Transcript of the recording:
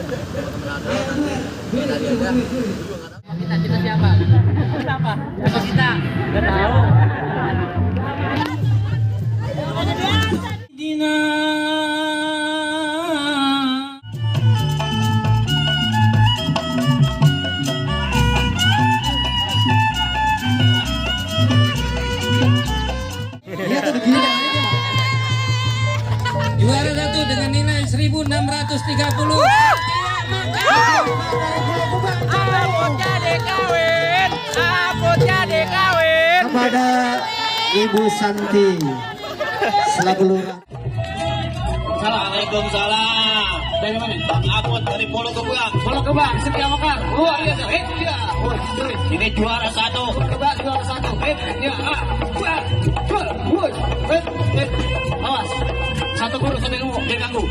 Cita siapa? Siapa? Siapa kita? Gak tahu. Dina. Juara satu dengan nilai 1.630. Apotnya dikawin kepada Ibu Santi selaku lurah. Assalamualaikum salam. Dari mana? Bang Apot dari Polo Kebang. Polo Kebang, setia makan. Luar biasa. Dia. Ini juara satu. Kebang juara satu. Dia. Awas. Satu guru sambil ganggu.